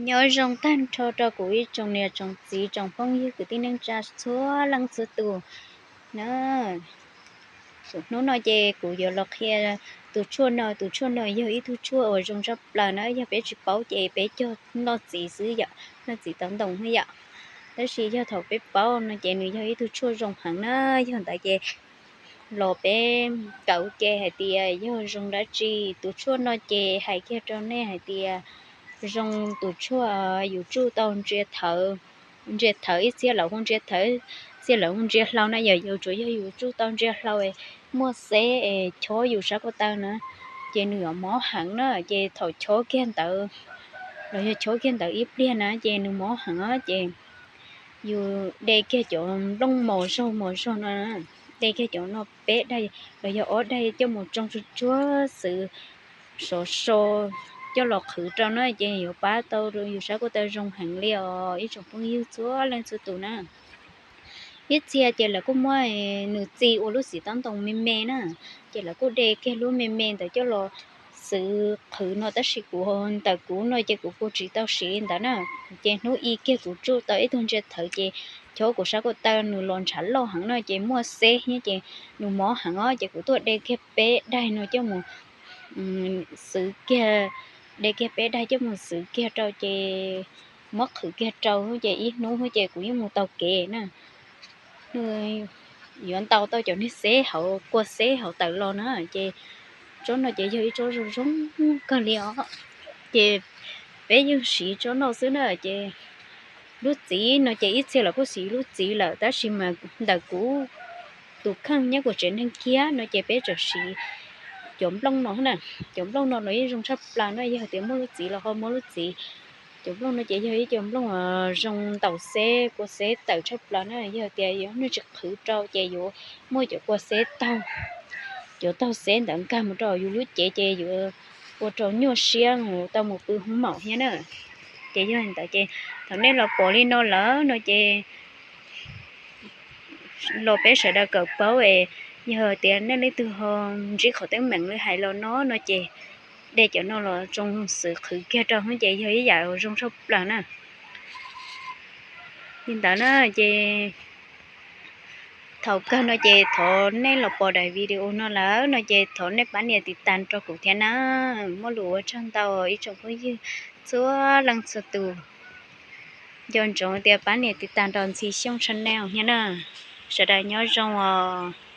Nyob zoo tag nrho rau kuv ib tsoom niam tsoom txiv tsoom phooj ywg kwv tij neej tsa txhua leej txhua tus na. Hnub no ces kuv yuav los qhia tus tshuaj no, tus tshuaj no yog ib tug tshuaj uas zoo tshaj plaws na, yog peb tsis paub ces peb cog noj txiv xwb yom, noj txiv tau ntoo xwb yom. Tab sis yog thaum peb paub no ces nws yog ib tug tshuaj zoo heev na, yog ntawd ces los peb kawm ua ke hais tias yog zoo dab tsi. Tus tshuaj no ces hais kiag rau nej hais tias zoo tus tshuaj yus tsuj tau ntsia thawv, ntsia thawv ib txhia lawv hu ntsia thawv, txhia lawv hu ntsia hlau na, yog yus tsuas yog yus tsuj tau ntsia hlau es muaj xeb es chob yus sab ko taw na, ces nws yuav mob heev na, ces thaum chob kiag ntawd los yog chob kiag ntawd ib pliag na ces nws mob heev ces yus de kiag cov nplooj mos zog mos zog no, de kiag cov no peb daim los yog ob daim coj mus tsoo tsuag tsuag xwb, sov so coj los qhwv rau na ces yuav pab tau yus sab ko taw zoo heev li os ib tsoom phooj ywg txhua leej txhua tus na. Ib txhia ces lawv kuj muab nws txi ua lub txiv tau ntoo me me na, ces lawv kuj de kiag lub me me ntawd coj los xwb qhwv no, tab sis kuv ntawm kuv no ces kuv kuj tsis tau siv ntawd na. Ces hnub ib kiag kuv tsuj tau ib tug ntsia thawv ces chob kuv sab ko taw nws los ntshav loj heev no ces muaj xeb thiab ces nws mob heev os, ces kuv tuaj de kiag peb daim no coj mus xwb kiag, de kiag peb daim coj mus xwb kiag rau ces muab qhwv kiag rau ces ib hnub ces kuv yeej mus taug kev na. Yuav ntaus tau cov niag xeb hauv kua xeb hauv tawm los na, ces tsob no ces yog ib tsob zoo zoo kawg li os. Ces peb yeej siv tsob no xwb na, ces lub txiv no ces ib txhia los kuj siv lub txiv lawm, tab sis mas ntawm kuv tus kheej nyob kuv tsev neeg kiag no ces peb tseem siv cov nplooj no na. Cov nplooj no los yeej zoo tshaj plaws na, yog tias muaj lub txiv los ho muab lub txiv. Cov nplooj no ces yog ib cov nplooj zoo ntaus xeb, kua xeb tawm tshaj plaws na, yog tias yuav nej tsis qhwv rau ces yuav muaj cov kua xeb taug, cov taug xeb ntawd nkag mus rau yus lub cev ces yuav ua rau nyuaj siab mus tau mus pw hoob maum thiab na. Ces yog li ntawd ces thaum nej los pom li no lawm no ces los peb sawv daws kawm paub es yog tias nej leej twg ho ntsib qhov teeb meem li hais los no no ces de cov no los tsoo xwb qhwv kiag rau ces yog ib yam zoo tshaj plaws na. Li ntawd na ces thaum kawg no ces thov nej los pom daim video no lawm no ces thov nej pab nias tiv tas rau kuv thiab na. Muaj lus ua tsaug ntau ib tsoom phooj ywg txhua leej txhua tus. Nco ntsoov tias pab nias tiv tas rau Ntxhi Xyooj channel thiab na. Sawv daws nyob zoo os.